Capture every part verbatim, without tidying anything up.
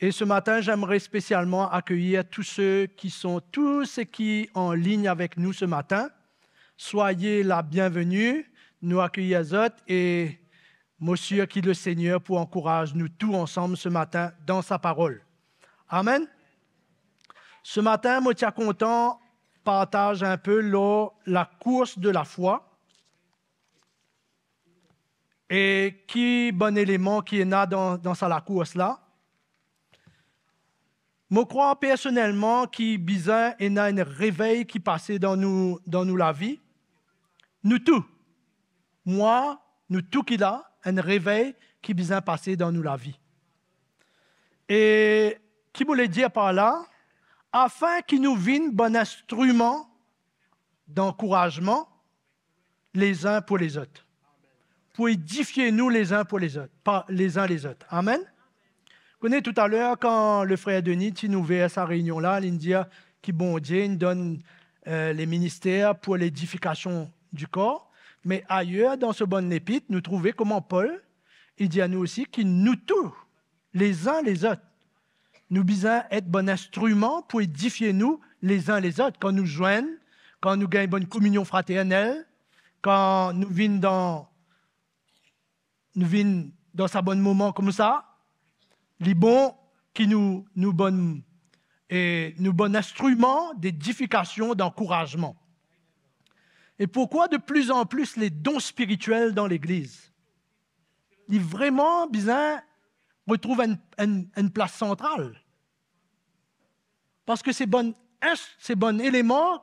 Et ce matin, j'aimerais spécialement accueillir tous ceux qui sont, tous ceux qui en ligne avec nous ce matin. Soyez la bienvenue. Nou akeyir zot e mo sir ki Lesegner pou ankouraz nou tou ansam ce matin dan sa parol. Amen. Ce matin, mo ti a kontan partaz inpe lor lakours de lafwa e ki bann eleman ki ena dan, dan sa lakours la. Mo krwar personelman ki bizin ena enn revey ki pase dan nou, dan nou lavi. Nou tou, mwa, nou tou ki la, enn revey ki bizin pase dan nou lavi. E ki mo le dir par la, afin ki nou vinn bann instriman dankourazman lezin pou lezot, pou edifie nou lezin pou lezot, pa, lezin lezot. Amen. Kone toutaler, kan le frer Denis ti ouver sa reynion la, li dir ki Bondie inn donn, eh, le minister pou ledifikasion di kor. Me ayer, dan so bann lepit, nou trouve kouma Pol, li dir nou osi ki nou tou, lezin lezot, nou bizin et bann instriman pou edifie nou lezin lezot. Kan nou zwenn, kan nou gagn bann kominion fraternel, kan nou vinn dan, nou vinn dan sa bann moman koumsa, li bon ki nou, nou bann, e nou bann instriman de edifikasion, dankourazman. Et pourquoi de plus en plus les dons spirituels dans l'Église? Li vreman bizin retrouv enn, enn, enn plas santral. Parski se bann ins-, se bann eleman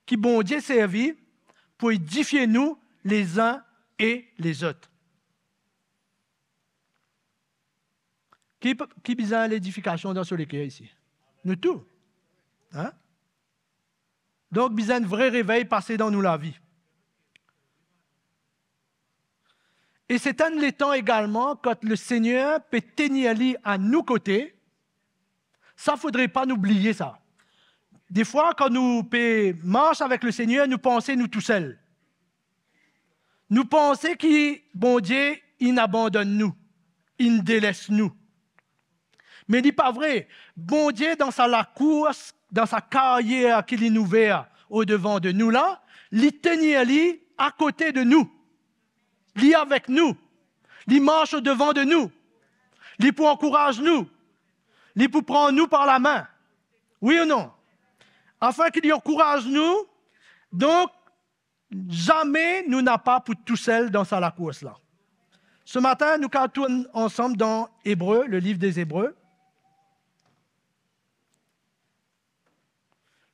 ki Bondie servi pou edifie nou lezin e lezot. Ki, ki bizin ledifikasion dan so leker isi? Nou tou. Hein? Donk, bizin enn vre revey pase dan nou lavi. E se enn letan egalman kot Lesegner pe tenir li a nou kote. Sa, fodre pa nou bliye sa. Defwa, kan nou pe mars avek Lesegner, nou panse nou tousel. Nou panse ki Bondie inn abandonn nou, inn deles nou. Me li pa vre. Bondie, dan sa lakours, dan sa karyer ki linn ouver odevan de nou la, li tenir li akote de nou. Li avek nou. Li mars odevan de nou. Li pou ankouraz nou. Li pou pran nou par lame. Wi ou non? Afin ki li ankouraz nou, donk, zame nou napa pou tousel dan sa lakours la. Ce matin, nou kav tourn ansam dan Ebre, le liv de Ebre.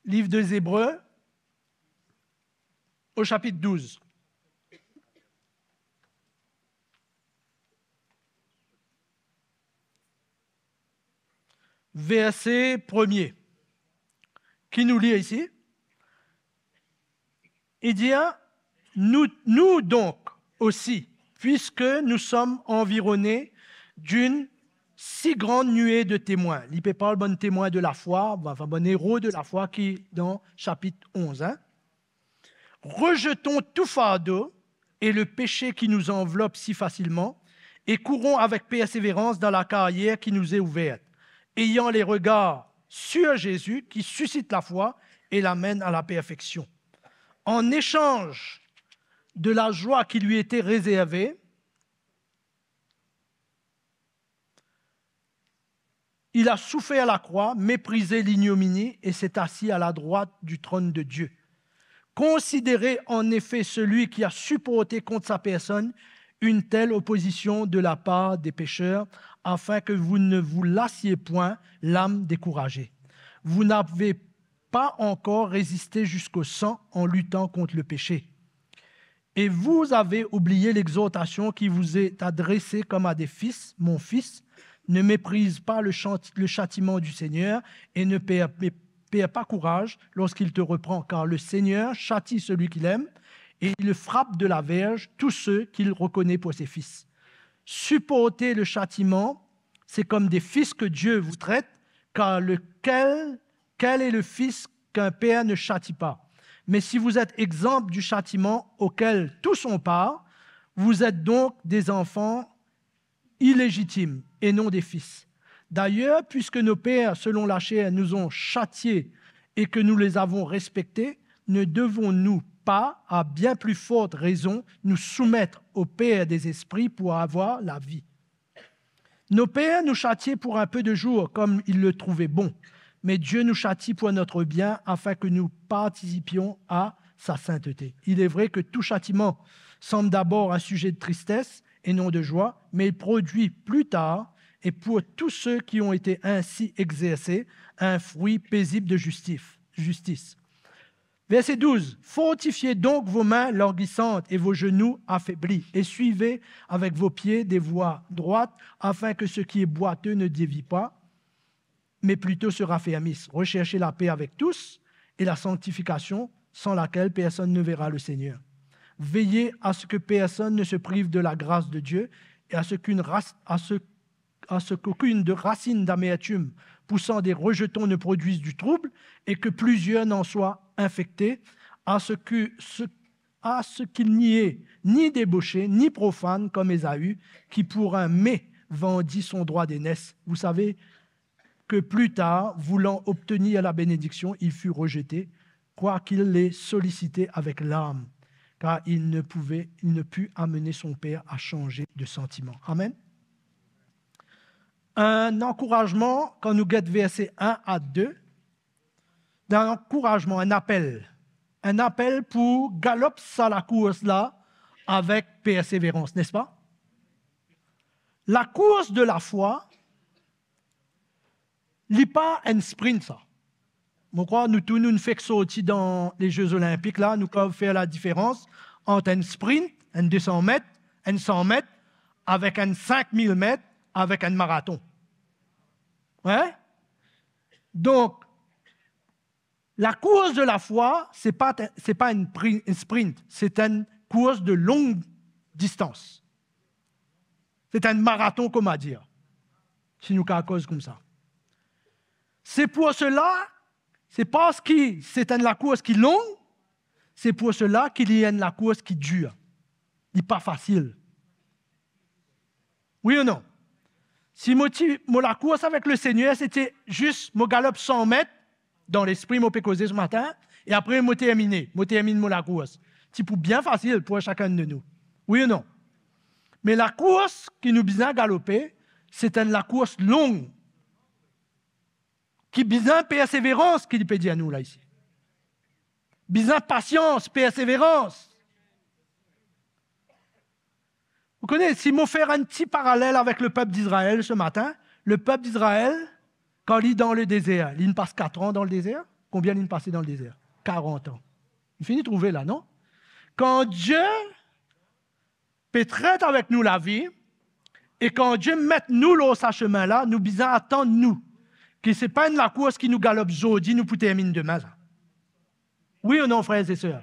Liv de Ebre, o sapit douz. Verse premie. Ki nou lir isi? Li dir, nou, nou donk osi, puisque nous sommes environnés d'une si grande nuée de témoins. Li pe parl bann temwin de lafwa, anfin, bann ero de lafwa ki dan sapit onz, hein. Rejetons tout fardeau et le péché qui nous enveloppe si facilement, et courons avec persévérance dans la carrière qui nous est ouverte, ayant les regards sur Jésus qui suscite la foi et l'amène à la perfection. En échange de la joie qui lui était réservée, il a souffert la croix, méprisé l'ignominie et s'est assis à la droite du trône de Dieu. Considérez en effet celui qui a supporté contre sa personne une telle opposition de la part des pécheurs, afin que vous ne vous lassiez point l'âme découragée. Vous n'avez pas encore résisté jusqu'au sang en luttant contre le péché. Et vous avez oublié l'exhortation qui vous est adressée comme à des fils : « Mon fils, ne méprise pas le chan-, le châtiment du Seigneur et ne perds, perds pas courage lorsqu'il te reprend, car le Seigneur châtie celui qu'il aime et il frappe de la verge tous ceux qu'il reconnaît pour ses fils. » Supportez le châtiment, c'est comme des fils que Dieu vous traite, car lequel, quel est le fils qu'un père ne châtie pas ? Mais si vous êtes exempt du châtiment auquel tous ont part, vous êtes donc des enfants illégitimes et non des fils. D'ailleurs, puisque nos pères, selon la chair, nous ont châtiés et que nous les avons respectés, ne devons-nous pas, à bien plus forte raison, nous soumettre au Père des esprits pour avoir la vie ? Nos pères nous châtiaient pour un peu de jours, comme ils le trouvaient bon, mais Dieu nous châtie pour notre bien, afin que nous participions à sa sainteté. Il est vrai que tout châtiment semble d'abord un sujet de tristesse et non de joie, mais il produit plus tard, et pour tous ceux qui ont été ainsi exercés, un fruit paisible de justice. Justice. Verset douze. Fortifiez donc vos mains languissantes et vos genoux affaiblis, et suivez avec vos pieds des voies droites, afin que ce qui est boiteux ne dévie pas, mais plutôt se raffermisse. Recherchez la paix avec tous et la sanctification, sans laquelle personne ne verra le Seigneur. Veillez à ce que personne ne se prive de la grâce de Dieu et à ce qu'une race, à ce, à ce qu'aucune de racine d'amertume poussant des rejetons ne produise du trouble et que plusieurs n'en soient infectés, à ce que ce, à ce qu'il n'y ait ni débauché, ni profane comme Ésaü, qui pour un mets vendit son droit d'aînesse. Vous savez que plus tard, voulant obtenir la bénédiction, il fut rejeté, quoiqu'il l'ait sollicité avec larmes, car il ne pouvait, il ne put amener son père à changer de sentiment. Amen. Enn ankourazman, kan nou get verse enn a de, enn ankourazman, enn apel. Enn apel pou galop sa lakours la avek perseverans, nespa? Lakours de lafwa, li pa enn sprint sa. Mo krwar nou tou, nou fek sorti dan le Ze Olinpik la, nou kapav fer ladiferans ant enn sprint, enn de san met, enn san met, avek enn sink mil met, avek enn maraton. Wi? Donk, lakours de lafwa, se pa, se pa enn pri-, enn sprint, se enn kours de long distans. Se enn maraton, kouma dir, si nou kapav koz koumsa. Se pou sela, se parski se enn lakours ki long, se pou sela ki li enn lakours ki dir. Li pa fasil. Wi ou non? Si mo ti, mo lakours avek Lesegner, se ti zis mo galop san met, dan lespri mo pe koze se matin, e apre mo termine, mo terminn mo lakours. Ti pou bien fasil pou sakenn de nou. Wi ou non? Me lakours ki nou bizin galope, se enn lakours long, ki bizin perseverans, ki li pe dir nou la isi. Bizin pasians, perseverans. Ou kone, si mo fer enn ti paralel avek lepep Dizrael se matin, lepep Dizrael, kan li dan ledezer, li inn pas kat an dan ledezer. Konbien li inn pase dan ledezer? Karant an. Li fini trouve la, non? Kan Die pe tret avek nou lavi, e kan Die met nou lor sa semin la, nou bizin atann nou ki se pa enn lakours ki nou galop zordi, nou pou terminn demin sa. Wi ou non, frer e ser?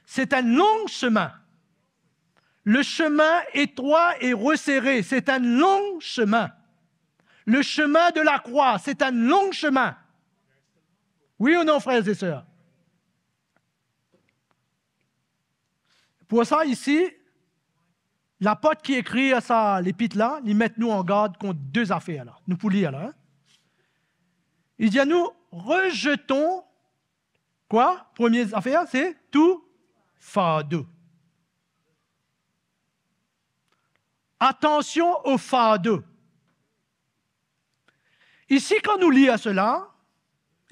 Se enn long semin. Le chemin étroit et resserré, c'est un long chemin. Le chemin de la croix, c'est un long chemin. Wi ou non, frer e ser? Pou sa isi, lapot ki ekrir sa lepit la, li met nou an gard kont de zafer la. Nou pou lir la, hein? Li dir nou, rejetons Kwa? Premie zafer, se tou fardo. Atansion o fardo. Isi, kan nou lir sela,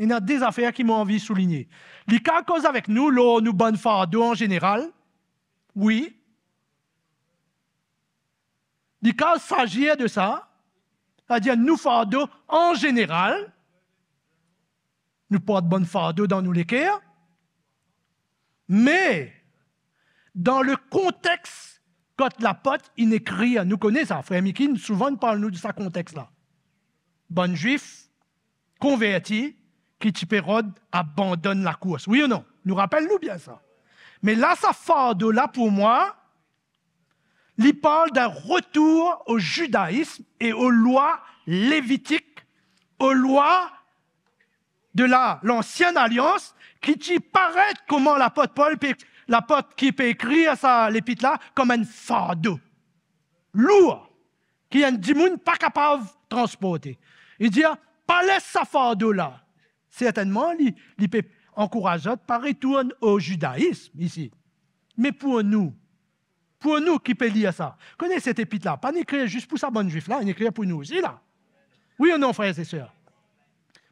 ena de zafer ki mo anvi souligne. Li kapav koz avek nou lor nou bann fardo an zeneral. Wi. Li kapav sazir de sa, setadir nou fardo an zeneral, nou port bann fardo dan nou leker, me dan le kontex kot lapot inn ekrir, nou kone sa, frer Miki inn souvan parl nou de sa kontex la. Bann Zwif konverti ki ti pe rod abandonn lakours. Wi ou non? Nou rapel nou bien sa. Me la, sa fardo la, pou mwa, li parl d'un retour au judaïsme et aux lois lévitiques, aux lois de la, l'ancienne alliance, ki ti paret kouma lapot Pol pe, lapot ki pe ekrir sa lepit la, kom enn fardo lour ki enn dimoun pa kapav transporte. Li dir, pa les sa fardo la. Sertennman, li, li pe ankouraz zot pa retourn o zidaism isi. Me pou nou, pou nou ki pe lir sa, kone set epit la, pa inn ekrir zis pou sa bann Zwif la, inn ekrir pou nou osi la. Wi ou non, frer e ser?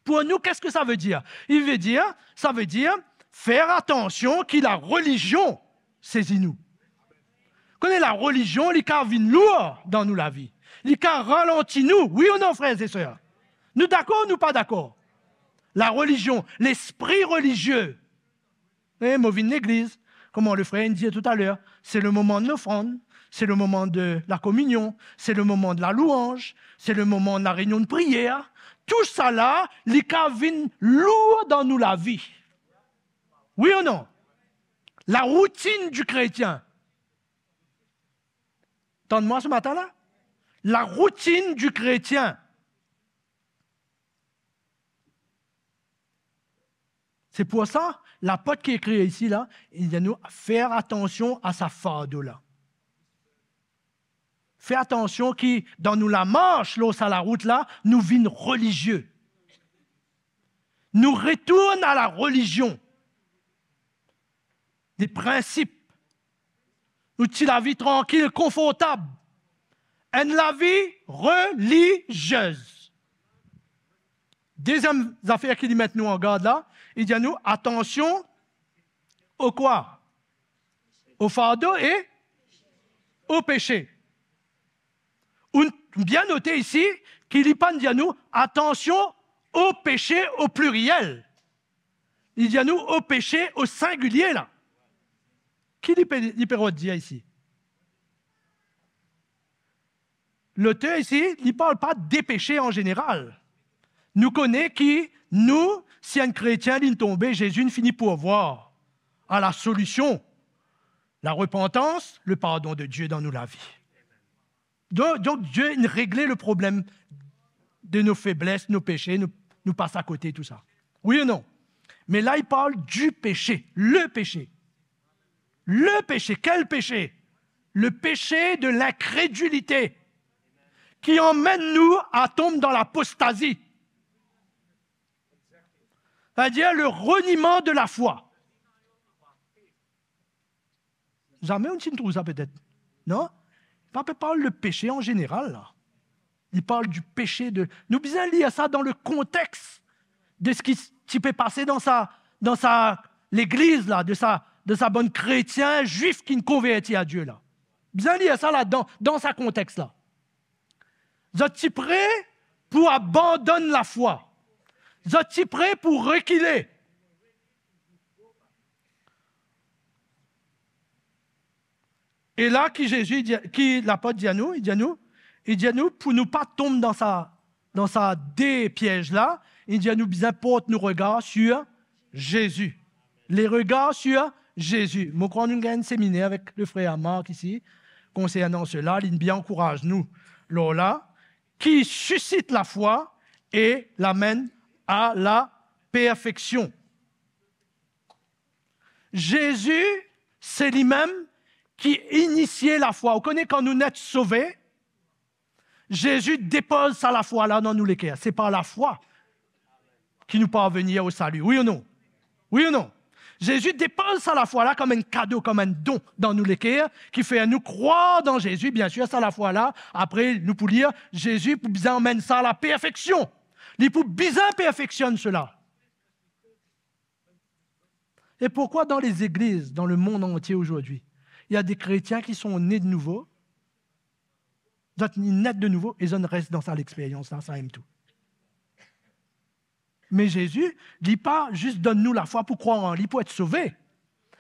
Pou nou, qu'est-ce que ça veut dire? Li ve dir, sa ve dir, fer atansion ki larelizion sezi nou. Kone larelizion, li kav vinn lour dan nou lavi. Li kav ralanti nou, wi ou non, frer e ser? Nou dakor, nou pa dakor? Larelizion, lespri relizie. E mo vinn legliz, kouma lefrer inn dir toutaler, c'est le moment de l'offrande, c'est le moment de la communion, c'est le moment de la louange, c'est le moment de la réunion de prière. Tousala, li kav vinn lour dan nou lavi. Wi ou non? La routine du chrétien. Tann mwa se matin la. La routine du chrétien. Se pou sa, lapot ki ekrir isi la, li dir nou fer atansion a sa fardo la. Fer atansion ki dan nou lamars lor sa larout la, nou vinn relizie. Nou retourn a larelizion. De prinsip. Nou ti lavi trankil, konfortab. Enn lavi reliziez. Deziem zafer ki li met nou an gard la, li dir nou, atansion o kwa? O fardo e o pese. Ou bien note isi ki li pa'nn dir nou, atansion o pese o pliriel. Li dir nou o pese o singilie la. Ki li pe, li pe rod dir isi? Loter isi, li parl pa de pese an zeneral. Nou kone ki nou, si enn kretien linn tonbe, Zezi inn fini pourvwar a lasolision, larepantans, lepardon de Die dan nou lavi. Donk, donk, Die inn regle le problem de nou febles, nou pese, nou, nou pas akote, tou sa. Wi ou non? Me la, li parl du pese, le pese. Le pese, kel pese? Le pese de linkredilite ki anmenn nou a tom dan lapostazi. Savedir le reniman de lafwa. Zame ou ti trouv sa petet. Non? Pa pe parl de pese an zeneral la. Li parl du pese de, nou bizin lir sa dan le kontex de seki ti pe pase dan sa, dan sa legliz la, de sa, de sa bann kretien zwif ki'nn konverti a Die la. Bizin lir sa ladan, dan sa kontex la. Zot ti pre pou abandonn lafwa. Zot ti pre pou rekile. E la ki Zezi dir, ki lapot dir nou, li dir nou, li dir nou pou nou pa tom dan sa, dan sa de piez la, li dir nou bizin port nou regar sir Zezi. Le regar sir Zezi. Mo krwar nou gagn seminer avek le frer Marc isi konsernan sela, li bien ankouraz nou lor la, ki sisit lafwa e lamenn a laperfeksion. Zezi, se limem ki inisie lafwa. Ou kone kan nou net sove, Zezi depoz sa lafwa la dan nou leker. Se par lafwa ki nou parvenir o sali. Wi ou non? Wi ou non? Zezi depoz sa lafwa la kom enn kado, kom enn don dan nou leker, ki fer nou krwar dan Zezi. Biensir, sa lafwa la, apre nou pou lir, Zezi pou bizin amenn sa laperfeksion. Li pou bizin perfeksionn sela. Et pourquoi dans les églises, dans le monde entier aujourd'hui, il y a des chrétiens qui sont nés de nouveau, zot inn net de nouvo e zot inn res dan sa lexperyans la, sa mem tou. Me Zezi, li pa zis donn nou lafwa pou krwar an li pou et sove.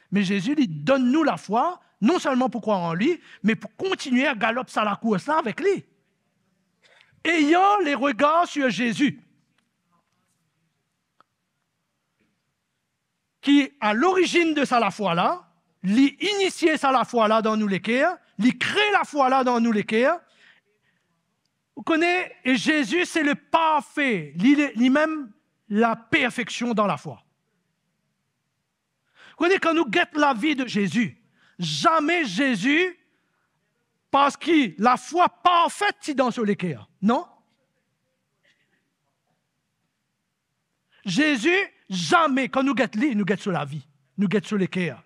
Me Zezi, li donn nou lafwa, non selman pou krwar an li, me pou kontigne galop sa lakours la avek li. Ayant le regar sir Zezi. Ki a lorizinn de sa lafwa la, li inisie sa lafwa la dan nou leker, li kre lafwa la dan nou leker. Ou kone, e Zezi, se le parfe, li, li, limem laperfeksion dan lafwa. Ou kone, kan nou get lavi de Zezi, zame Zezi, parski lafwa parfe ti dan so leker, non? Zezi, zame, kan nou get li, nou get so lavi, nou get so leker.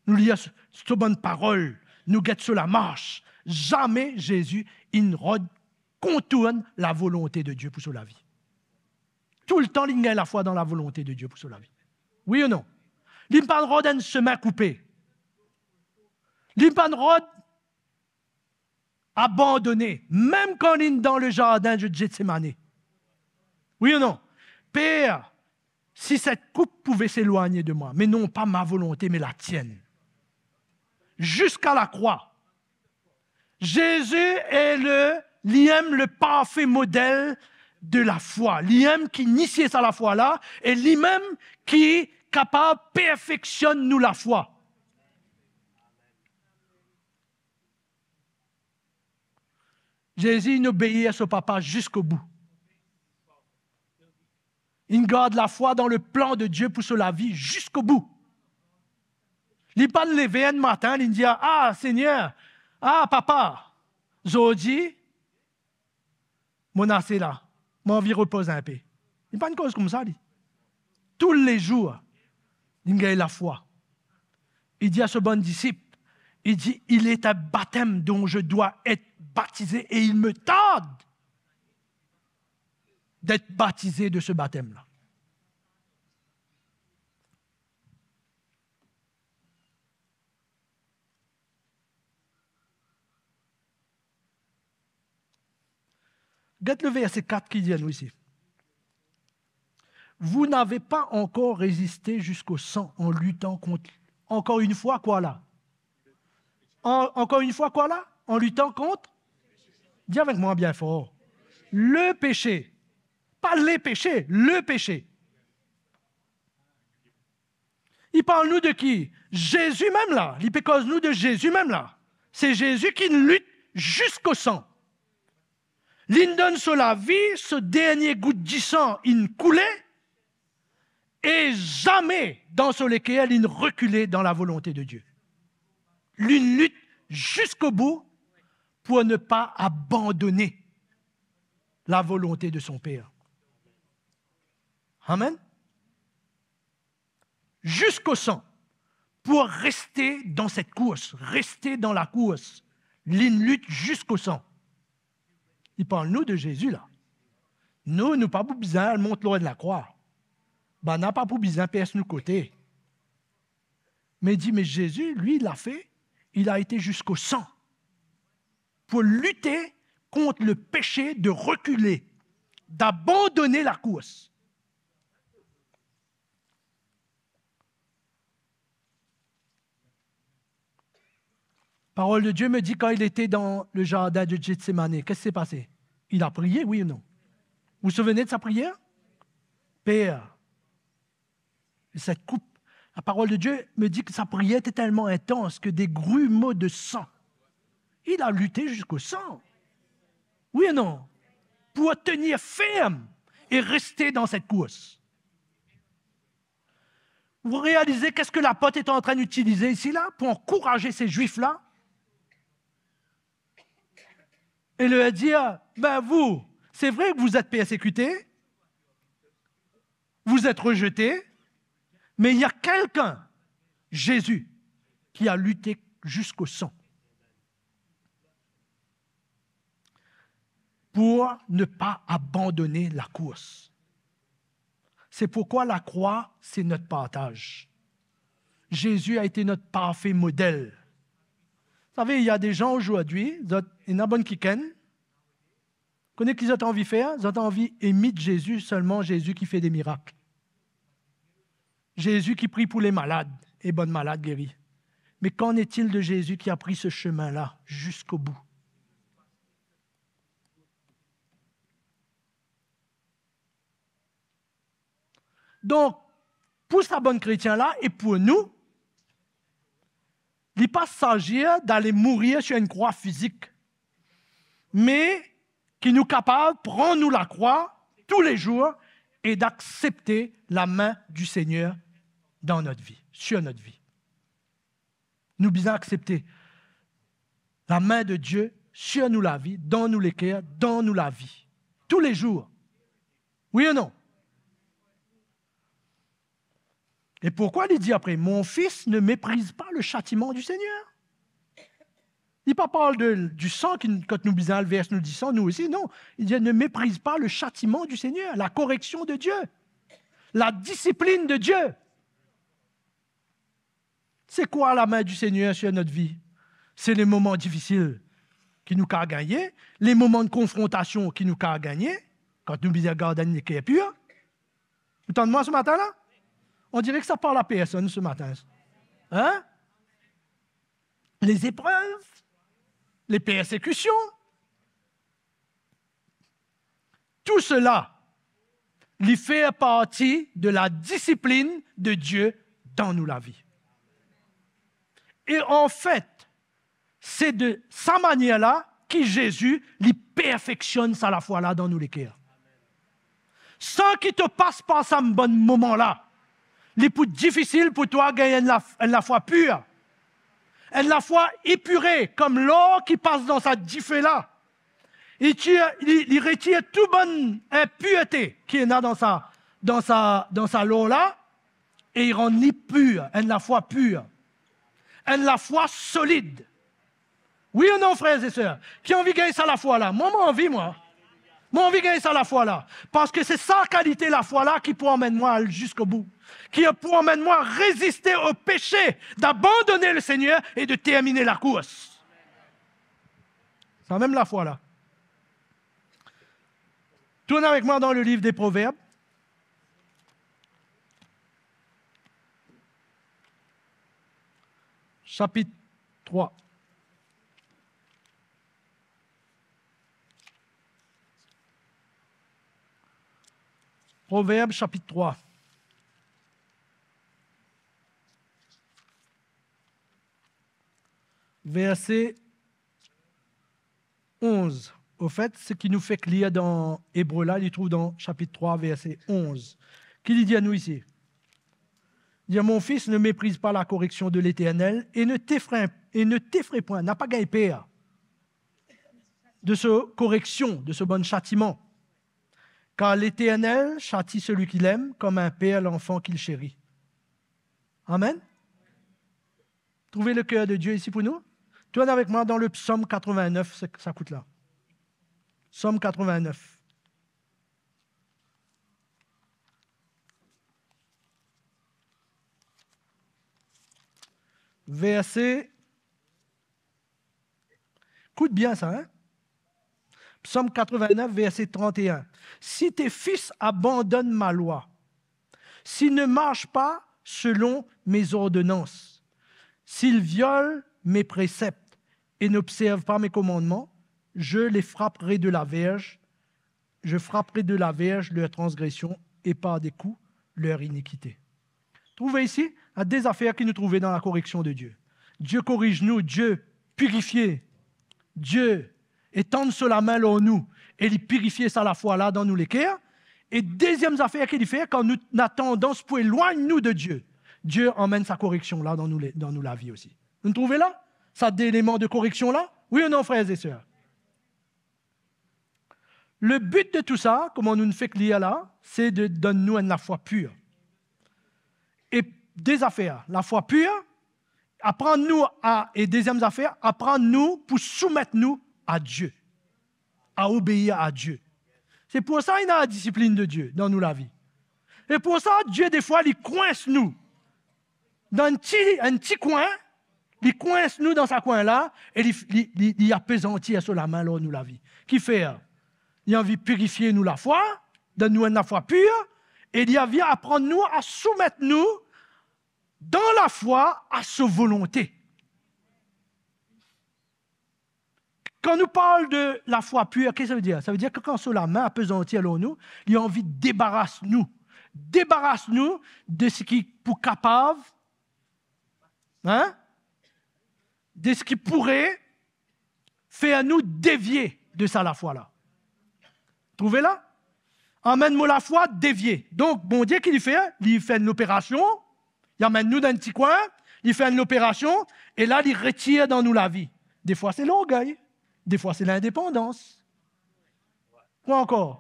Nou lir so, so bann parol, nou get so lamars. Zame Zezi inn rod kontourn lavolonte de Die pou so lavi. Toultan li inn gagn lafwa dan lavolonte de Die pou so lavi. Wi ou non? Li pa'nn rod enn semin koupe. Li pa'nn rod abandone, mem kan li dan le zardin de Getsemane. Wi ou non? Per, si cette coupe pouvait s'éloigner de moi, mais non pas ma volonté, mais la tienne. Ziska lakrwa. Zezi e le, limem le parfe model de lafwa. Limem ki inisie sa lafwa la, e limem ki kapav perfeksionn nou lafwa. Zezi inn obeir so Papa ziskobou. Inn gard lafwa dan le plan de Die pou so lavi ziskobou. Li pa'nn leve enn matin, li dir, "Ah, Segner, ah, Papa, zordi, mo ase la, mo anvi repoz inpe." Li pa'nn koz koumsa, li. Toulezour, li gagn lafwa. Li dir a so bann disip, li dir, "Il est un baptême dont je dois être baptisé et il me tarde d'être baptisé de ce baptême-là." Get le verse kat ki dir nou isi. Vous n'avez pas encore résisté jusqu'au sang en luttant contre, encore une fois, quoi là? En, encore une fois, quoi là? En luttant contre? Dis avec moi bien fort. Le péché. Pas les péchés, le péché. Li parl nou de ki? Zezi mem la. Li pe koz nou de Zezi mem la. Se Zezi ki inn lit ziska san. Li'nn donn so lavi, so dernie gout disan inn koule, e zame dan so leker li'nn rekile dan lavolonte de Die. Li'nn lit ziska bou pou ne pa abandone lavolonte de son Per. Amen. Ziska san, pou reste dan set kours, reste dan lakours, li'nn lit ziska san. Li parl nou de Zezi la. Nou, nou pa pou bizin al mont lor enn lakrwa. Bann-la pa pou bizin pers nou kote. Me li dir, me Zezi, li, il a fait, il a été jusqu'au sang. Pour lutter contre le péché de reculer, d'abandonner la course. Parole de Dieu me dit, quand il était dans le jardin de Gethsemane, qu'est-ce qui s'est passé? Il a prié, oui ou non? Vous vous souvenez de sa prière? Père, cette coupe, la parole de Dieu me dit que sa prière était tellement intense que des grumeaux de sang. Il a lutté jusqu'au sang. Oui ou non? Pour tenir ferme et rester dans cette course. Vous réalisez qu'est-ce que l'apôtre est en train d'utiliser ici, là, pour encourager ces Juifs-là? Et leur dire, ben vous, c'est vrai que vous êtes persécutés, vous êtes rejetés, mais il y a quelqu'un, Jésus, qui a lutté jusqu'au sang pour ne pas abandonner la course. C'est pourquoi la croix, c'est notre partage. Jésus a été notre parfait modèle. Vous savez, il y a des gens aujourd'hui, zot, ena bann kikenn, kone ki zot anvi fer? Zot anvi imit Zezi, selman Zezi ki fer de mirak. Zezi ki priy pou le malad e bann malad geri. Mais qu'en est-il de Jésus qui a pris ce chemin-là jusqu'au bout? Donk, pou sa bann kretien la e pou nou, li pa sagir d'ale mourir sur une croix physique, me ki nou kapav pran nou lakrwa toulezour e d'aksepte lame di Segner dan not vi, sur not vi. Nou bizin aksepte lame de Die sur nou lavi, dan nou leker, dan nou lavi. Toulezour. Wi ou non? E pourkwa li dir apre, "Mon fils, ne méprise pas le châtiment du Seigneur"? Li pa parl de, di san ki, kan nou bizin al vers nou disan, nou osi, non. Li dir, "Ne méprise pas le châtiment du Seigneur", la correction de Dieu, la discipline de Dieu. Se kwa lame di Segner lor nou lavi? Se le moman difisil ki nou kav gagne, le moman de konfrontasion ki nou kav gagne, kan nou bizin gard enn leker pir. Ou tann mwa se matin la? On dirait que ça parle à personne ce matin. Hein? Les épreuves, les persécutions, tou sela, li fer parti de la disiplinn de Die dan nou lavi. E anfet, se de sa manier la ki Zezi, li perfeksionn sa lafwa la dan nou leker. San ki to pas par sa bann moman la, li pou difisil pou twa gagn enn laf-, enn lafwa pir, enn lafwa epire, kom lor ki pas dan sa dife la. Li tir, li, li retir tou bann inpirte ki ena dan sa, dan sa, dan sa lor la, e li rann li pir, enn lafwa pir, enn lafwa solid. Wi ou non, frer e ser? Ki anvi gagn sa lafwa la? Mwa, mo anvi, mwa. Mo anvi gagn sa lafwa la. Parski se sa kalite lafwa la ki pou amenn mwa al ziska bou, ki pou amenn mwa reziste o pese, d'abandonner le Seigneur et de terminer la course. Sa mem lafwa la. Tourn avek mwa dan le liv de Proverb, sapit trwa. Proverb, sapit trwa. Verse onz. Ofet, seki nou fek lir dan Ebre la, li trouv dan sapit trwa, verse onz. Ki li dir nou isi? Li dir, "Mon fils, ne méprise pas la correction de l'Éternel et ne t'effraie, et ne t'effraie point." Napa gagn per de so koreksion, de so bann satiman. Car l'Éternel châtie celui qu'il aime, comme un père l'enfant qu'il chérit. Amen. Trouve leker de Die isi pou nou. Tourn avek mwa dan le Psaume quatre-vingt-neuf, sa, sa kout la. Psaume quatre-vingt-neuf. Verse, kout bien sa, hein? Psaume quatre-vingt-neuf, verset trente et un. Si tes fils abandonnent ma loi, s'ils ne marchent pas selon mes ordonnances, s'ils violent mes préceptes et n'observent pas mes commandements, je les frapperai de la verge, je frapperai de la verge leur transgression et par des coups leur iniquité. Trouve isi, ena de zafer ki nou trouve dan lakoreksion de Die. Die koriz nou, Die pirifie, Die etann so lame lor nou, e li pirifie sa lafwa la dan nou leker. E deziem zafer ki li fer, kan nou ena tandans pou elwagn nou de Die, Die amenn sa koreksion la dan nou le-, dan nou lavi osi. Nou trouve la? Sa de eleman de koreksion la? Wi ou non, frer e ser? Le but de tou sa, kouma nou fek lir la, se de donn nou enn lafwa pir. E de zafer, lafwa pir, aprann nou a, e deziem zafer, aprann nou pou soumet nou a Die, a obeir a Die. Se pou sa ena la disiplinn de Die dan nou lavi. E pou sa, Die, defwa, li kwins nou dan enn ti, enn ti kwin, li kwins nou dan sa kwin la, e li, li, li, li apezantir so lame lor nou lavi. Kifer? Li anvi pirifie nou lafwa, donn nou enn lafwa pir, e li anvi aprann nou a soumet nou dan lafwa a so volonte. Kan nou parl de lafwa pir, ki sa vedir? Sa vedir ki kan so lame apezantir lor nou, li anvi debaras nou, debaras nou de seki pou kapav, hein, de seki pourrait fer nou devie de sa lafwa la. Trouve la? Amenn mo lafwa devie. Donk, Bondie ki li fer? Li fer enn loperasion, li amenn nou dan enn ti kwin, li fer enn loperasion, e la li retir dan nou lavi. Defwa se lorgey, defwa se lindepandans. Kwa ankor?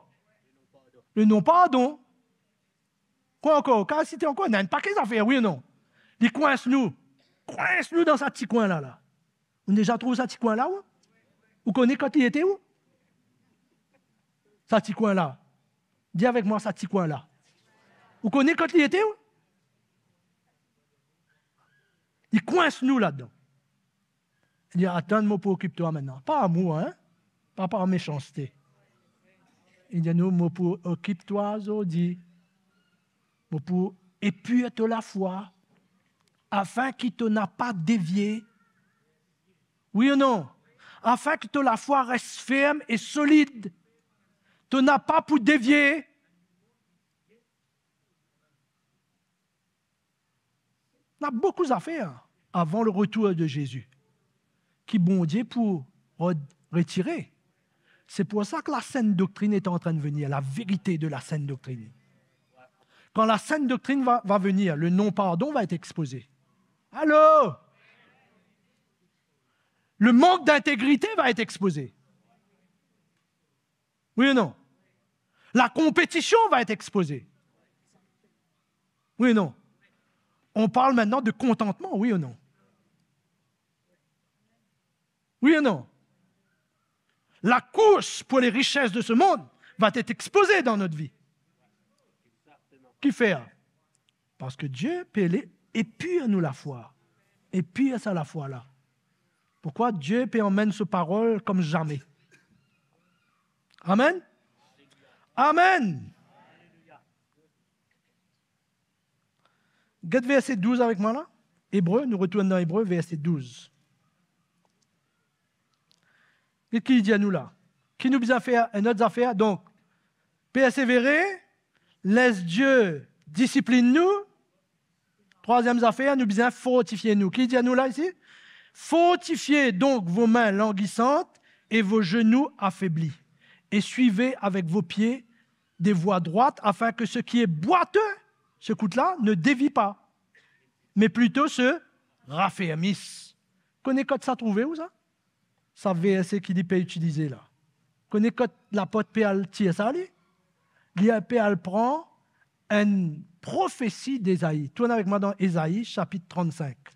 Le non-pardon. Kwa ankor? Kapav site ankor, ena enn pake zafer, wi ou non? Li kwins nou. Kwins nou dan sa ti kwin la, la. Ou deza trouv sa ti kwin la, ou? Ou kone kot li ete, ou? Sa ti kwin la. Dir avek mwa, sa ti kwin la. Ou kone kot li ete, ou? Li kwins nou ladan. Li dir, "Atann, mo pou okip twa aster." Pa amour, hein? Pa par mesanste. Li dir nou, "Mo pou okip twa zordi. Mo pou epir to lafwa, afin ki to napa devie." Wi ou non? Afin ki to lafwa res ferm e solid. To napa pou devie. Ena boukou zafer avan le retour de Zezi ki Bondie pou rod-, retire. Se pou sa ki la sainte doctrine est en train de venir, la vérité de la sainte doctrine. Quand la sainte doctrine va, va venir, le non-pardon va être exposé. Allô? Le manque d'intégrité va être exposé. Oui ou non? La compétition va être exposée. Oui ou non? On parle maintenant de contentement, oui ou non? Oui ou non? La course pour les richesses de ce monde va être exposée dans notre vie. Kifer? Parski Bondie pe ale epir nou lafwa, epir sa lafwa la. Poukwa Bondie pe amenn so parol kouma zame. Amen. Amen. Get verse douz avek mwa la. Ebre, nou retourn dan Ebre, verse douz. Get ki li dir nou la. Ki nou bizin fer? Enn lot zafer, donk, persevere, les Bondie disiplinn nou. Trwaziem zafer, nou bizin fortifie nou. Ki li dir nou la isi? Fortifie donc vos mains languissantes et vos genoux affaiblis, et suivez avec vos pieds des voies droites, afin que ce qui est boiteux, sekout la, ne dévie pas, mais plutôt se raffermisse. Kone kot sa trouve ou sa? Sa verse ki li pe itilize la. Kone kot lapot pe al tir sa li? Li pe al pran enn profesi Ezai. Tourn avek mwa dan Ezai, sapit trannsink.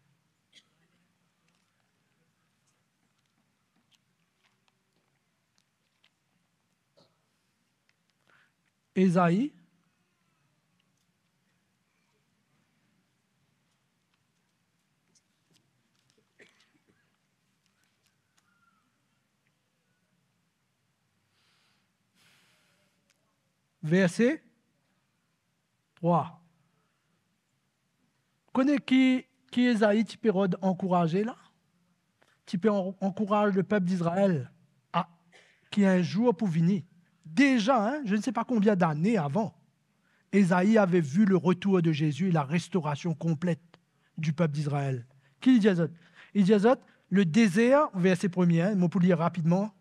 Ezai. Verse trwa. Kone ki, ki Ezai ti pe rod ankouraze la? Ti pe an-, ankouraz lepep Izrael a, ki enn zour pou vini. Deza, hein, je ne sais pas combien d'années avant, Ezai avait vu le retour de Jésus et la restauration complète du peuple d'Israël. Ki li dir zot? Li dir zot, le désert, verset premier, hein, mo pou lir rapidman,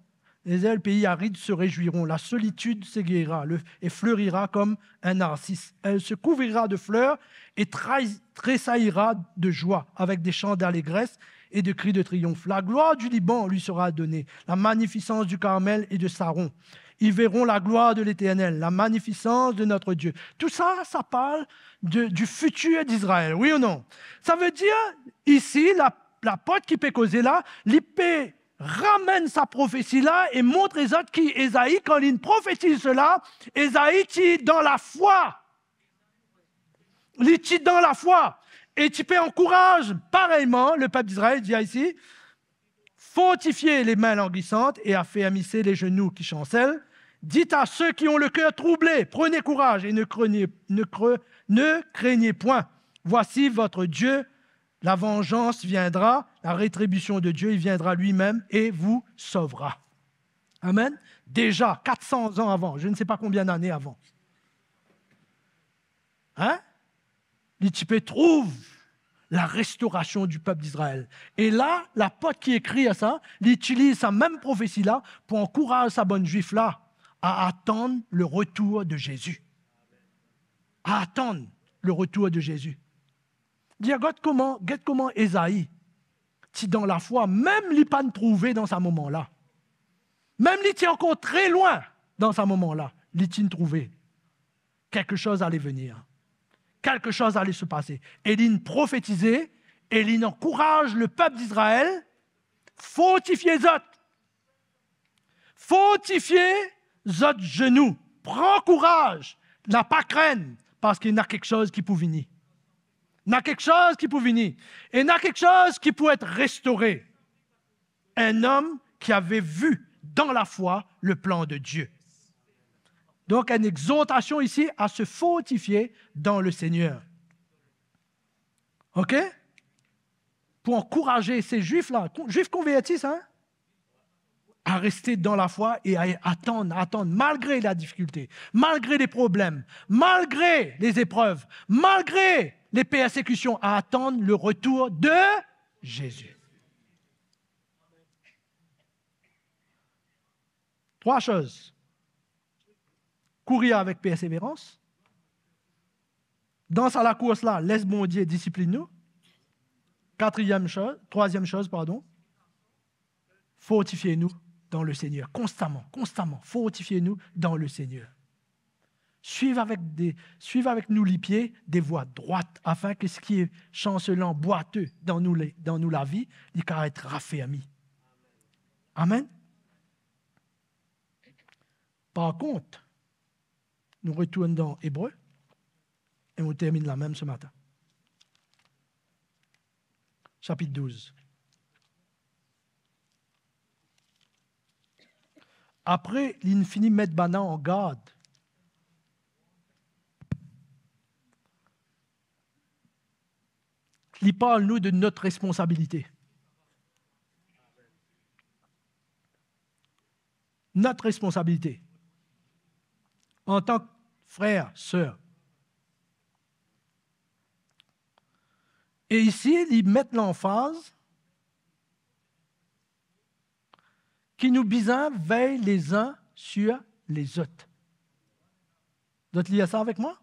les pei arid se réjouiront, la solitude s'aiguera, le, et fleurira comme un narcisse. Elle se couvrira de fleurs et tra-, tressaillira de joie, avec des chants d'allégresse et de cris de triomphe. La gloire du Liban lui sera donnée, la magnificence du Carmel et de Saron. Ils verront la gloire de l'Éternel, la magnificence de notre Dieu. Tout ça, ça parle de, du futur d'Israël, oui ou non? Sa ve dir, isi, la, lapot ki pe koze la, li pe ramenn sa profesi la e montre zot ki Ezai, kan li profetiz sela, Ezai ti dan lafwa. Li ti dan lafwa. E ti pe ankouraz pareyman lepep Izrael, dir isi, fortifiez les mains languissantes et affermissez les genoux qui chancellent. Dites à ceux qui ont le cœur troublé, prenez courage et ne craignez, ne cre-, ne craignez point. Voici votre Dieu, la vengeance viendra, la rétribution de Dieu, il viendra lui-même et vous sauvera. Amen. Deza, kat san zan avan, je ne sais pas combien d'années avant. Hein? Li ti pe trouv la restorasion di pep Izrael. E la, lapot ki ekrir sa, li itiliz sa mem profesi la pou ankouraz sa bann Zwif la a atann le retour de Zezi. A atann le retour de Zezi. Dir, get kouma, get kouma Ezai ti dan lafwa, mem li pa'nn trouve dan sa moman la. Mem li ti ankor tre lwin dan sa moman la, li ti'nn trouve quelque chose allait venir. quelque chose allait se passer. E linn profetize, e linn ankouraz lepep Izrael, fortifie zot. Fortifie zot zenou. Pran kouraz, napa krenn, parski ena kiksoz ki pou vini. Ena kiksoz ki pou vini. E ena kiksoz ki pou et restore. Un homme qui avait vu dans la foi le plan de Dieu. Donc, une exhortation ici à se fortifier dans le Seigneur. OK? Pou ankouraz se Zwif la, kon-, Zwif konverti sa, hein? A reste dan lafwa e a atann, atann, malgre la difikilte, malgre le problem, malgre le zeprev, malgre le persekision, a atann le retour de Zezi. Trwa soz. Kourir avek perseverans. Dan sa lakours la, les Bondie disiplinn nou. Katriem soz, trwaziem soz, pardon, fortifie nou dan le Seigneur. Konstaman, konstaman, fortifie nou dan le Seigneur. Swiv avek de, swiv avek nou lipie de vwa drwat, afin ke seki chanselan, bwate dan nou le, dan nou lavi, li kav et rafermi. Amen. Par kont, nou retourn dan Ebre, e nou terminn la mem se matin. Sapit douz. Apre li fini met bann an gard, li parl nou de not responsabilite. Not responsabilite antan ki frer, ser. E isi, li met lanfaz ki nou bizin vey lezin sir lezot. Zot lir sa avek mwa?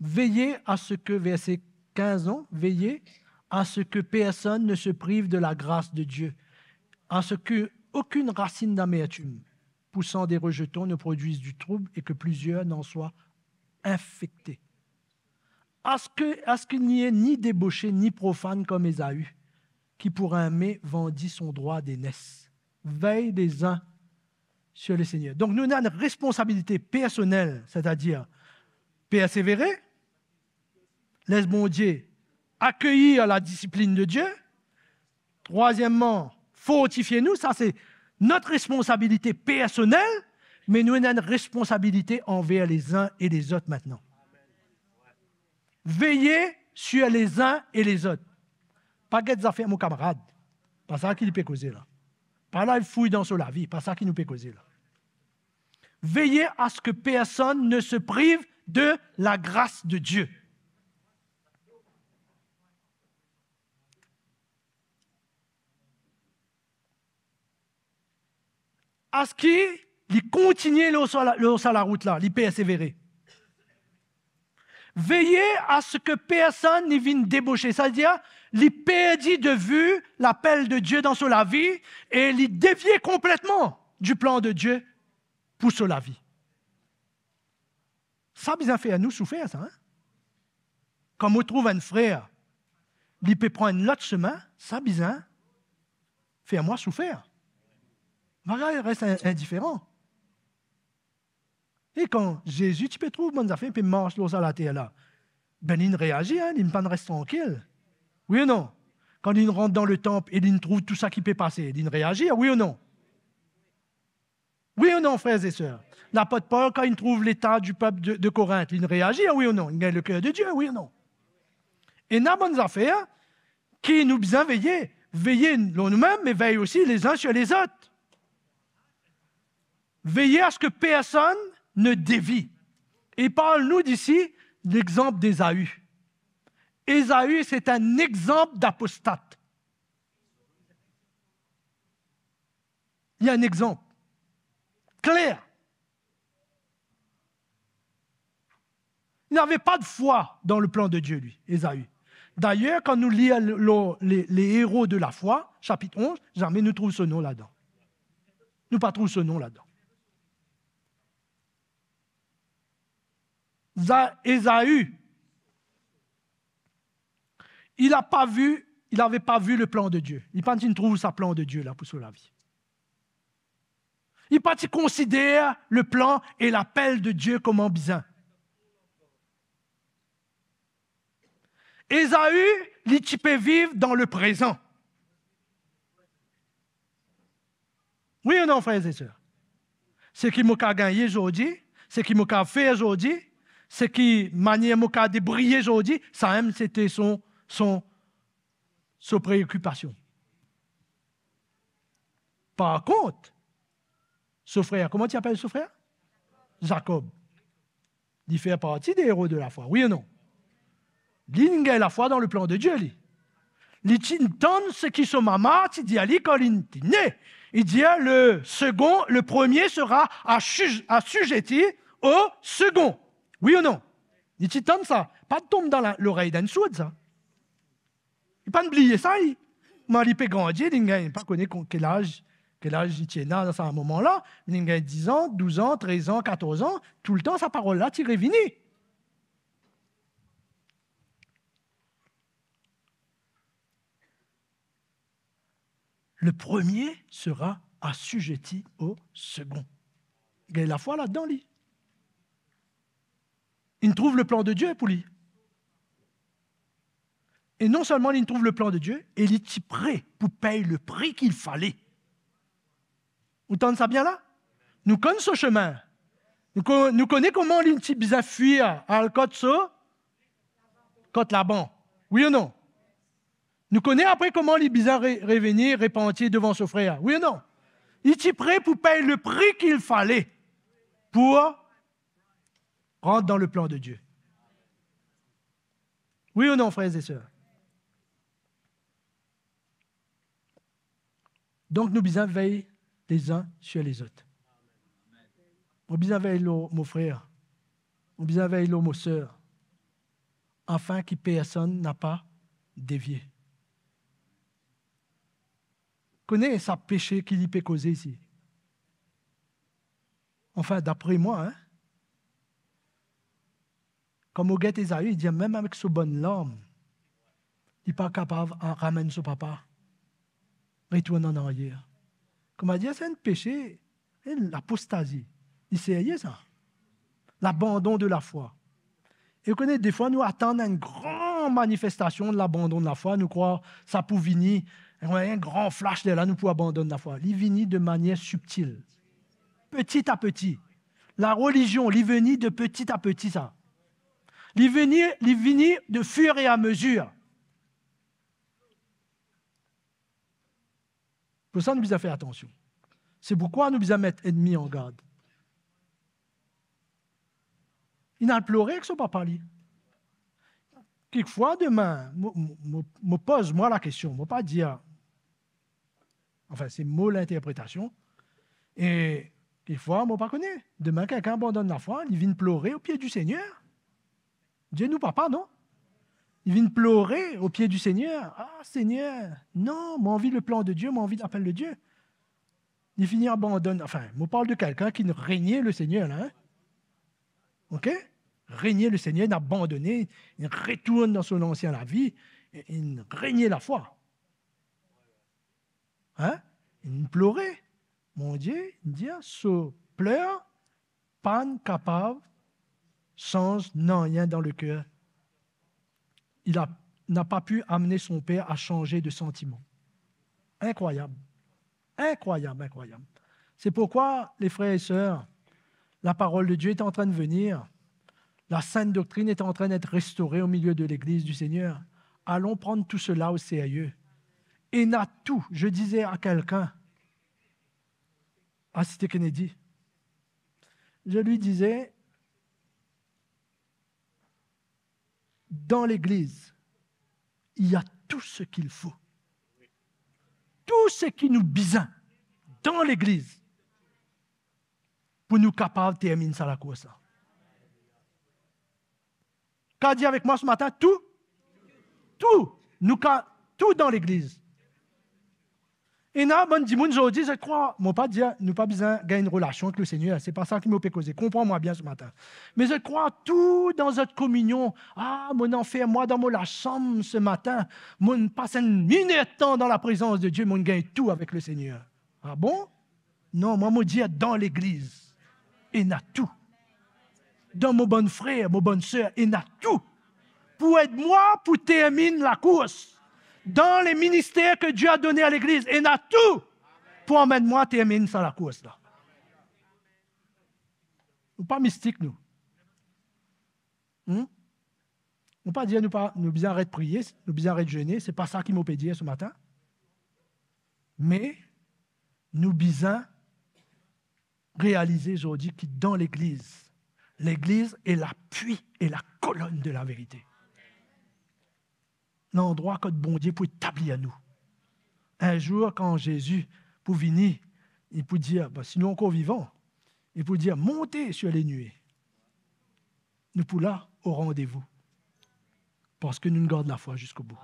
Veillez à ce que, verset quinze, non? Veillez à ce que personne ne se prive de la grâce de Dieu, à ce que aucune racine d'amertume poussant des rejetons ne produise du trouble et que plusieurs n'en soient infectés. À ce que, à ce qu'il n'y ait ni débauché, ni profane comme Ésaü, qui pour un mets vendit son droit d'aînesse. Veille les uns sur le Seigneur. Donk, nou ena enn responsabilite personel, setadir persevere, les Bondie akeyir la disiplin de Dieu. Trwazieman, fortifie nou, sa se not responsabilite personel, me nou ena enn responsabilite anver lezin e lezot aster. Veillez sur les uns et les autres. Pa get zafer mo kamarad. Pa sa ki li pe koze la. Pa al fouy dan so lavi, pa sa ki nou pe koze la. Veillez à ce que personne ne se prive de la grâce de Dieu. Aster li kontigne lor sa, lor sa larout la, li persevere. Veillez à ce que personne ne vienne débaucher, setadir li perdi de vi lapel de Dieu dan so lavi e li devie konpletman du plan de Dieu pou so lavi. Sa bizin fer nou soufer sa, hein? Kan mo trouv enn frer, li pe pran enn lot semin, sa bizin fer mwa soufer. Mo pa kav res in-, indiferan. E kan Zezi ti pe trouv bann zafer pe mars lor sa later la, be linn reazir, hein, linn pa'nn res trankil. Wi ou non? Kan linn rant dan letanp e linn trouv tou sa ki pe pase, linn reazir, wi ou non? Wi ou non, frer e ser? Lapot Pol, kan linn trouv leta di pep de, de Korint, linn reazir, wi ou non? Linn gagn leker de Die, wi ou non? Ena bann zafer ki nou bizin veye, veye lor noumem, me vey osi lezin sir lezot. Veillez à ce que personne ne dévie. E parl nou isi lexanp Ezau. Ezau, se enn exanp dapostat. Li enn exanp kler. Il n'avait pas de foi dans le plan de Dieu, lui, Ezau. D'ailleurs, kan nou lir le, le, les, les héros de la foi, sapit onz, zame nou trouv so nom ladan. Nou pa trouv so nom ladan. Za-, Ésaü, il a pas vu, il avait pas vu le plan de Dieu. Li pa ti trouv sa plan de Dieu la pou so lavi. Li pa ti konsider le plan e lapel de Dieu kouma bizin. Ésaü, li ti pe viv dan le prezan. Wi ou non, frer e ser? Seki mo kav gagne zordi, seki mo kav fer zordi, seki manier mo kav debriye zordi, samem sete son, son, so preokipasion. Par kont, so frer, kouma ti apel so frer? Zakob. Li fer parti de ero de lafwa, wi ou non? Li, li gagn lafwa dan le plan de Dieu, li. Li ti tann seki so mama ti dir li kan li ti ne. Li dir, le second, le premier sera assuj-, assujetti au second. Wi ou non? Li ti tann sa. Pa tom dan la, lorey d'enn sourd, sa. Li pa'nn bliye sa, li. Kouma li pe grandi, li gagn, pa kone kon-, ki laz, ki laz li ti ena dan sa moman la, li gagn diz an, douz an, trez an, katorz an, toultan sa parol la ti revini. Le premier sera assujetti au second. Gagn lafwa ladan li. Li trouv le plan de Dieu pou li. E non selman li trouv le plan de Dieu, e li ti pre pou pey le pri ki fale. Ou tann sa bien la? Nou konn so sime. Nou ko-, nou kone kouma li ti bizin fwir al kot so, kot Laban. Wi ou non? Nou kone apre kouma li bizin re-, revini, repanti devan so frer. Wi ou non? Li ti pre pou pey le pri ki fale pou rant dan le plan de Dieu. Wi ou non, frer e ser? Donk nou bizin vey les uns sur les autres. Mo bizin vey lor mo frer. Mo bizin vey lor mo ser. Afin ki personn napa devie. Kone sa pese ki li pe koze isi. Anfin, dapre mwa, hein, kan mo get Ésaü, li dir, mem avek so bann larm, li pa kapav a-, ramenn so papa retourn an aryer. Kouma dir, se enn pese, enn lapostazi. Li serye sa. Labandon de lafwa. E ou kone, defwa, nou atann enn gran manifestasion de labandon de lafwa, nou krwar sa pou vini, enn gran flash, lerla nou pou abandonn lafwa. Li vini de manier sibtil. Petit à petit. Larelizion, li vini de petit à petit, sa. Li vini, li vini de fur e a mezir. Pou sa, nou bizin fer atansion. Se poukwa nou bizin met lennmi an gard. Li al plore ek so papa li. Kikfwa demin, mo, mo, mo, mo poz mwa lakestion, mo pa dir, anfin, se mo linterpretasion. E kikfwa, mo pa kone, demin kikenn abandonn lafwa, li vinn plore opie di Segner. Dieu nou papa, non? Li vinn plore opie di Segner. Ah, Segner, non, mo anvi le plan de Dieu, mo anvi lapel de Dieu. Li fini abandonn, anfin, mo parl de kikenn ki regne le Segner la, hein? Ok? Regne le Segner, li abandone, li retourn dan so ansien lavi, e, e li regne lafwa. Hein? Li plore. Bondie, li dir, so pler pa'nn kapav sanz nanye dan leker. Il a, n'a pas pu amener son père à changer de sentiment. Incroyable. Incroyable, incroyable. C'est pourquoi, les frères et sœurs, la parole de Dieu est en train de venir. La sainte doctrine est en train d'être restaurée au milieu de l'église du Seigneur. Allons prendre tout cela au sérieux. Ena tou, je disais à quelqu'un, à Cité Kennedy, je lui disais, dans l'église, il y a tout ce qu'il faut. Tou seki nou bizin dan legliz pou nou kapav terminn sa lakours la. Kav dir avek mwa se matin, tou, tou, nou ka, tou dan legliz. Ena bann dimoun zordi, zot krwar, mo pa dir nou pa bizin gagn enn relasion ek Lesegner, se pa sa ki mo pe koze, konpran mwa bien se matin. Me zot krwar tou dan zot kominion, "Ah, mo anfer mwa dan mo lasam se matin, mo'nn pas enn minertan dan laprezans de Die, mo'nn gagn tou avek Lesegner." Ah bon? Non, mwa mo dir dan legliz, ena tou. Dan mo bann frer, mo bann ser, ena tou pou ed mwa pou terminn lakours. Dan le minister ke Die a done a legliz, ena tou pou amenn mwa terminn sa lakours la. Nou pa mistik, nou. Hmm? Nou pa dir nou pa, nou bizin aret priye, nou bizin aret zene, se pa sa ki mo pe dir se matin. Me nou bizin realize zordi ki dan legliz, legliz est l'appui et la colonne de la vérité. Landrwa kot Bondie pou etablir nou. Enn zour, kan Zezi pou vini, li pou dir, bon, si nou ankor vivan, li pou dir, "Montez sur les nuées." Nou pou la o randevou. Parski nou gard lafwa ziska bou.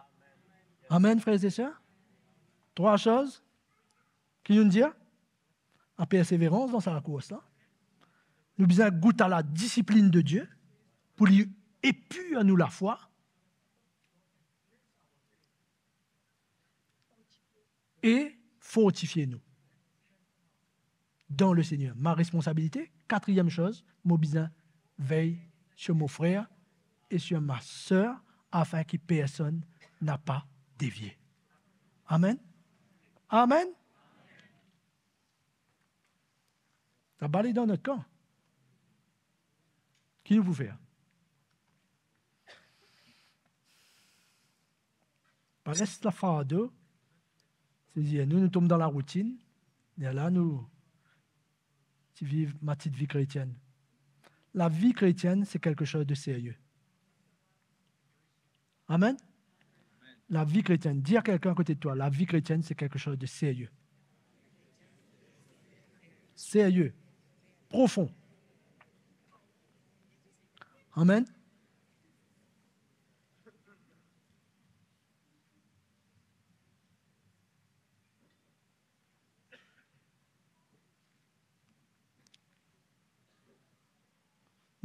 Amen, frer e ser. Trwa soz ki nou dir, a perseverans dan sa lakours la. Nou bizin gout a la disiplinn de Die pou li epir nou lafwa e fortifie nou dan Lesegner. Ma responsabilite, katriem soz, mo bizin vey sur mo frer e sur ma ser, afin ki personn napa devie. Amen. Amen. Sa bale dan not kan. Ki nou pou fer? Pa les lafardo sezi nou, nou tom dan laroutinn, e la nou ti viv ma ti vi kretienn. La vie chrétienne, c'est quelque chose de sérieux. Amen. La vie chrétienne, dis à quelqu'un à côté de toi, la vie chrétienne, c'est quelque chose de sérieux. Sérieux. Profond. Amen.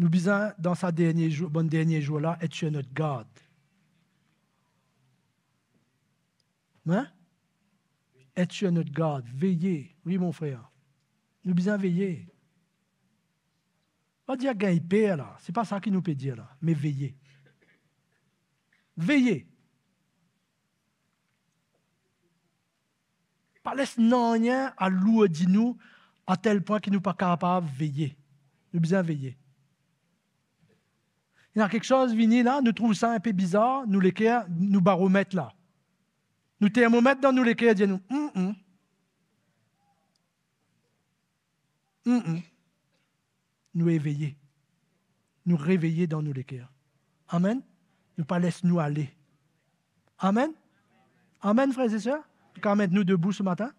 Nou bizin, dan sa dernie zour, bann dernie zour la, et sur notre garde. Hein? Et sur notre garde. Veye. Wi, mon frer. Nou bizin veye. Pa dir gagn per la. Se pa sa ki nou pe dir la. Me veye. Veye. Pa les nanye alourdi nou a tel pwin ki nou pa kapav veye. Nou bizin veye. Ena kiksoz vini la, nou trouv sa inpe bizar, nou leker, nou baromet la. Nou termomet dan nou leker dir nou, "Mm, mm. Mm, mm." Nou eveye. Nou reveye dan nou leker. Amen. Nou pa les nou ale. Amen. Amen, frer e ser. Nou kapav met nou debou se matin.